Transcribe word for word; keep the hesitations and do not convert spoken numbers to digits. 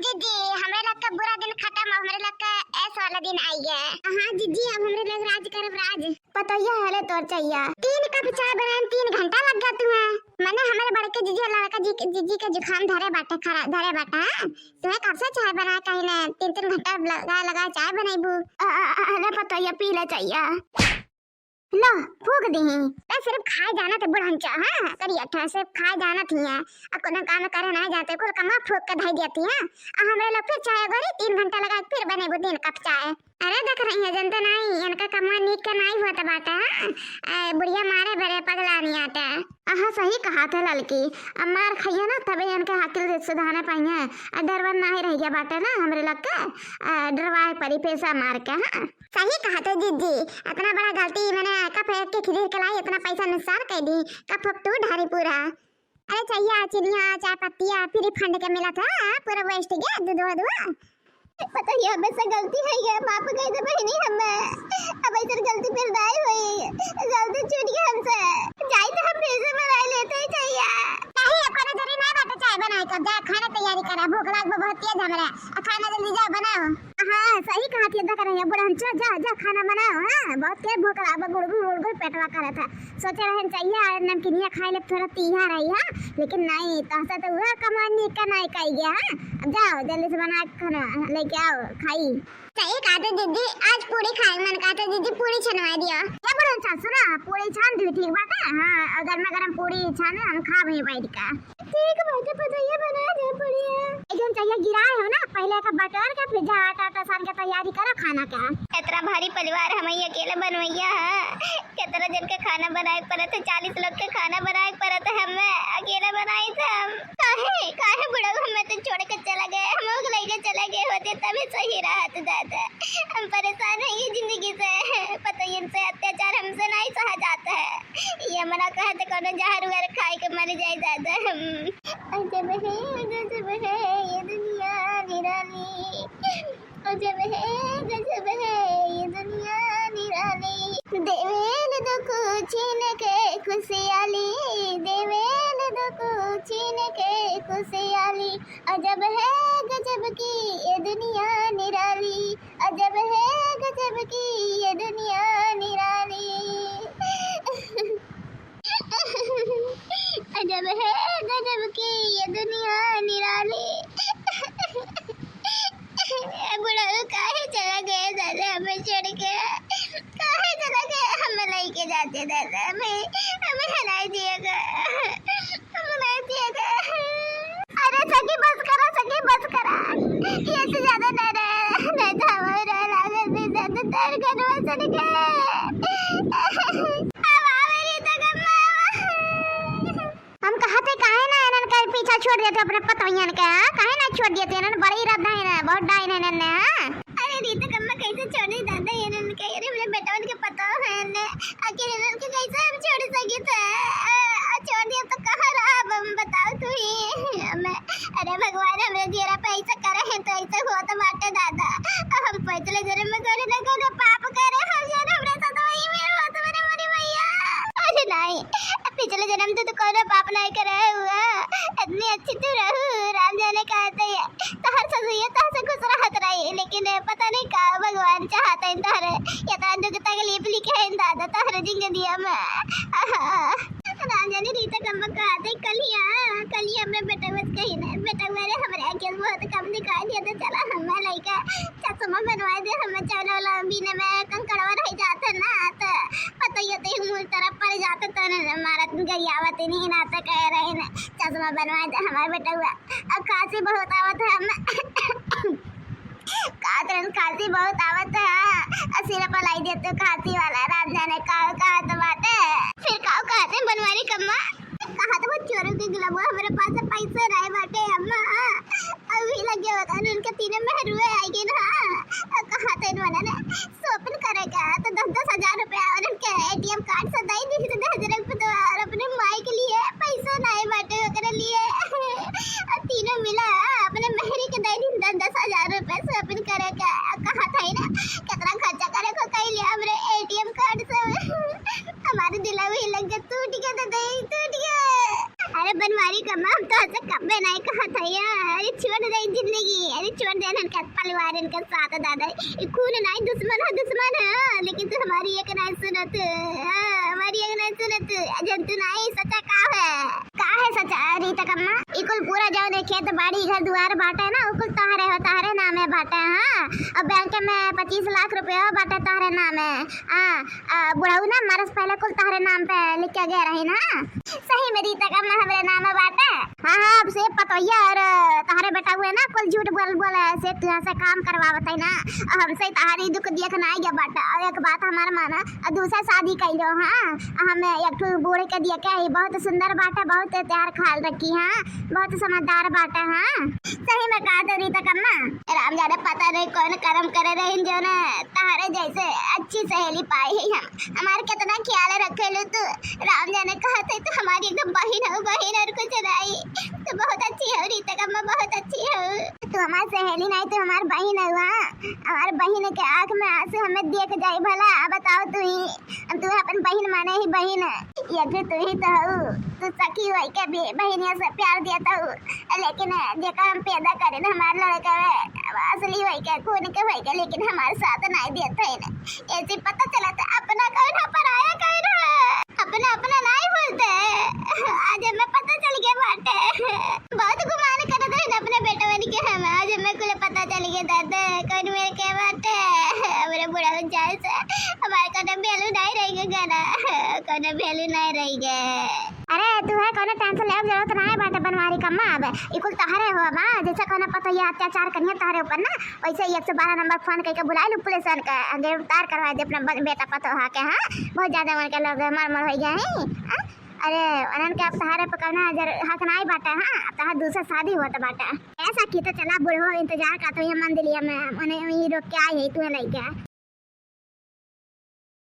जीजी, हमरे लोग का बुरा दिन खतम, अब हमरे लोग का ऐश वाला दिन आइ गया। हाँ जीजी, अब हमरे लोग राज करब राज। पतोहिया हले तोर चहिया। तीन कप चाय बनाए में तीन घंटा लग गया तुम्हें। मने हमरे बड़के जीजी लड़का जी, जीजी के जुकाम धरे बाटे, खरा धरे बाटे, हाँ? तुम्हें कब से चाय बनाए कहीं ने, तीन तीन घंटा लगा लगा चाय बनैबू। अ, अ, अ, अरे पतोहिया पी ले चहिया। लो, फूक दीही। ए, सिर्फ खाए जानत है बुढ़ंचा, हाँ? करिया ठा सिर्फ खाए जानत ही है। आ कोनो काम करे ना जाते, कुल कमा फूक के धई देती है। आ हमरे लोग फिर चाय गोरी तीन घंटा लगा के फिर बनैबू तीन कप चाय। अरे देख रही है, जनते नहीं, इनका कमा नीक के नहीं होत बाटे, हाँ? ए, बुढ़िया मारे बरे पगला नहीं आते। अहा, सही कहा थे ललकी। अब मार खाइए ना, तबे इनके हकिल सुधारे पाइए। आ डरवन नहीं रह गया बाटे ना हमरे लोग के। आ, डरवाए परी पैसा मार के, हाँ? सही कहा तो जीजी, इतना बड़ा गलती मैंने कप एक के खरीद के लाई, इतना पैसा नुकसान कर दी, कप फुक तू ढारी पूरा। अरे चहिया, चिनिया, चाय पत्तिया, फ्री फंड के मिला था, पूरा वेस्ट गया, दूधवा दुआ। पता ही हमें से गलती है ये, माफ कर दे बहनी हमें, अब ऐसे गलती फिर नहीं हुई, गलती छूट गई हमसे, जाई तो हम फिर से बनाई लेते हैं चहिया। नहीं, अपने जरी ना बाटे चाय बनाए, कब जा खाना तैयारी करा, भूख लाग बहुत तेज हमरा, आ खाना जल्दी जा बनाओ। हाँ, सही कहा थी, अदा करे, बुढ़ंचो, जा, जा, खाना बनाओ, हाँ, बहुत तेज भूख लाग बा, गुड़गुड़, गुड़गुड़ पेटवा करत है। सोचे रहन चाहिए, और नमकीनिया खाए ले थोड़ा तीहा रही, हाँ, लेकिन नहीं, तहसे तो वह कमानी का नहीं कही गया, हाँ। अब जाओ, जल्दी से बना के खाना लेके आओ, खाई। सही कहा तो दीदी, आज पूरी खाए मन कहा तो दीदी, पूरी छनवा दिया। क्या बुढ़ंचा, सुना, पूरी छान दी, ठीक बात है, हाँ, और गर्मा गर्म पूरी छान हम खा वहीं बैठ का। ठीक बाटे, पतोहिया बना दे बढ़िया। एकदम चाहिए गिराए हो ना, पहले का बटर के, फिर जा आटा, आटा सान के तैयारी करा खाना का। इतना भारी परिवार हम ही अकेले बनवैया है, कितना जन के खाना बनाए के पड़त है, चालीस लोग के खाना बनाए के पड़त है, हमें अकेले बनाई थे हम। काहे, काहे बुढ़ऊ हमें तो छोड़ के चला गए, हम लोग लेके चला गए होते तभी सही रहत दादा। हम परेशान है ये जिंदगी से, पतोहियन से अत्याचार हमसे नहीं सहा जाता है। ये मना कहा तो कोनो जहर उहर खाए के मर जाए दादा हम। अजब है, गजब है ये दुनिया निराली। अजब है, गजब है ये दुनिया निराली। देवेल दुख छीन के खुशियाली, देवेल दुख छीन के खुशियाली। अजब है, गजब की ये दुनिया निराली। अजब है, गजब की ये दुनिया निराली। अजब है, गजब की ये दुनिया निराली। ए बुढ़ऊ काहे चला गए दादा हमें छोड़ के? काहे चला गए? हमें लेके जाते दादा, हमें, हमें हराई दिया गया, हमें हराई दिया गया। अरे सखी बस करा, सखी बस करा, ये से ज्यादा नहीं रहे, नहीं तो हमें रहे लागे, नहीं तो तेरे घर में चल गए। अब आ मेरी तो गम्मा। हम कहते काहे ना इन्हन के पीछा छोड़ देते अपने पतोहियन के, हाँ? काहे ना छोड़ देते इन्हन? बड़ी इरादा है ना, बहुत डाइन है इन्हन, हाँ? अरे रीता कम्मा कैसे छोड़ दी दादा इन्हन के? अरे मेरे बेटवन के पता है ने, आखिर इन्हन के कैसे हम छोड़ सकी थे? अ, छोड़ दिया तो कहाँ रहा अब हम, बताओ तू ही हमें। अरे भगवान हमरे जियरा पे ऐसा करे है तो ऐसा होत बाटे दादा। हम पिछले जन्म में करे ना करे पाप करे, हम जन हमरे साथ वही में होत बने मोरी मैया। अरे नहीं, पिछले जन्म तो तू कोनो पाप नहीं करे हुआ। इतनी अच्छी तू रहू, राम जाने कहते हैं। तहर ससुइया तहसे खुश रहत रही, लेकिन पता नहीं का भगवान चाहते हैं तहरे इतना दुख तकलीफ लिखे हैं दादा तहरे जिंदगिया में। राम जाने रीता कम्मा कहते कलिया, कलिया हमरे बेटवा से कही ना, बेटवा रे हमरे आँखें बहुत कम दिखाई दिया तो चला हमें लइका चश्मा बनवाए दे, हमें चलो लो बिना में कंकड़वा रह जाते ना तो पता ही होते मुँह तरफ पड़ जाते तो ना मारत गरियावत नहीं ना तो कह रहे ना चश्मा बनवाए दे हमारे बेटवा। अब खांसी बहुत आवत है, हम कहत रहन खांसी बहुत आवत है, आ सिरप लाई दे तो खांसी वाला, राम जाने का कहत बाटे। फिर का कहते बनवारी कम्मा? कहत वो चोरों के गिलबुआ हमरे पास पैसा रहे बाटे अम्मा, अभी लगे होता उनके तीनों मेहरुए आई गए ना, कहते इन्होंने shopping करे का तो दस दस हजार रुपया और उनके ATM card से दे दी थी दस हजार रुपये तो और अपने माई के लिए पैसा नहीं बाटे ओकरे लिए। और तीनों मिला अपने मेहरी के दे दी दस दस हजार रुपये shopping करे का। कहा था ही ना कितना खर्चा करे को कह लिया हमरे ATM card से। हमारे दिला वही लग गया, टूट गया तो दे, टूट गया। अरे बनवारी कम्मा, हम तो ऐसे कब्बे नहीं कहा था यार, अरे छोड़ दे जिंदगी। अरे छोड़ दे इनके परिवार, इनके साथ दादा, ई खून नाई दुश्मन है, दुश्मन है, लेकिन तू हमारी एक नाई सुनत, हाँ, हमारी एक नाई सुनत, जन तू नाई सच्चा का है? का है सच्चा रीता कम्मा? ई कुल पूरा जौन है खेत बाड़ी घर दुआर बाटे ना, उ कुल तहरे हो, तहरे नामे बाटे, हाँ। अब बैंक में पच्चीस लाख रुपया बाटे तहरे नामे, हाँ। आ, बुढ़ऊ ना मरस पहले कुल तहरे नाम पे लिख के गए रही ना। सही में रीता कम्मा हमरे नाम बाटे। हाँ, हाँ, अब से पतोहिया और तहरे बेटा हुए ना, कुल झूठ बोल बोले से तुहाँ से काम करवावत है ना। और हमसे तहारी दुख देख ना आइया बाटे। और एक बात हमार माना, और दूसरा शादी कर लो, हाँ। हम एक ठो बूढ़ के दिया के ही बहुत सुंदर बाटे, बहुत तैयार खाल रखी, हाँ, बहुत समझदार बाटे, हाँ। सही में कहा तो रीता कम्मा, राम जाने पता नहीं कौन कर्म करे रही जो ना तहारे जैसे अच्छी सहेली पाई है हम। हमार कितना ख्याल रखेलू तू, राम जाने कहत है तू हमारी एकदम बहिन हो, बहिन और कुछ नहीं। तू बहुत अच्छी हो रीता कम्मा, बहुत अच्छी हो। तू हमार सहेली नहीं, तू हमार बहिन हो, हाँ। हमार बहिन के आँख में आंसू हमें देख जाई भला, बताओ तू ही। हम तू अपन बहिन माने ही बहिन, ये भी तू ही तो हो। तू सखी होई के भी बहिनिया से प्यार देता हो, लेकिन जेका हम पैदा करे ना हमार लड़का है, असली होई के, खून के होई के, लेकिन हमार साथ नहीं देता है ना। ऐसे पता चला था अपना कौन है, पराया कौन है। अपना, अपना नाई बोलते। आज हमें पता चल गया बाटे। बहुत गुमान करत रहन अपने बेटवन के हम। आज हमें कुल पता चल गया दादा, कौन मेरे के बाटे। हमरे बूढ़ा हो जाए से हमारे कोनो value नहीं रह गया ना, कोनो value नहीं रह गया। अरे तू है कोनो tension लेवे के जरूरत नहीं बाटे बनवारी कम्मा। अब ई कुल तहरे हो बा, जैसे कोनो पतोहिया अत्याचार करिए तहरे ऊपर ना, वैसे एक सौ बारह नंबर फोन करके बुला लू पुलिस वालन के, गिरफ्तार करवा दे अपना ब-, बेटा पतोहा के, हाँ? बहुत ज्यादा उनके लोग मर मर हो गए हैं, हाँ? अरे, उन्हन के अब तहारे पे कौनो जर-, हक नाई बाटे, हाँ? अब तहार दूसरा शादी होत बाटे। ऐसा की तो चला बुढ़ो, इंतजार का तो ये मंदिलिया में, उन्हें वहीं रोक के आई है, तू लइके।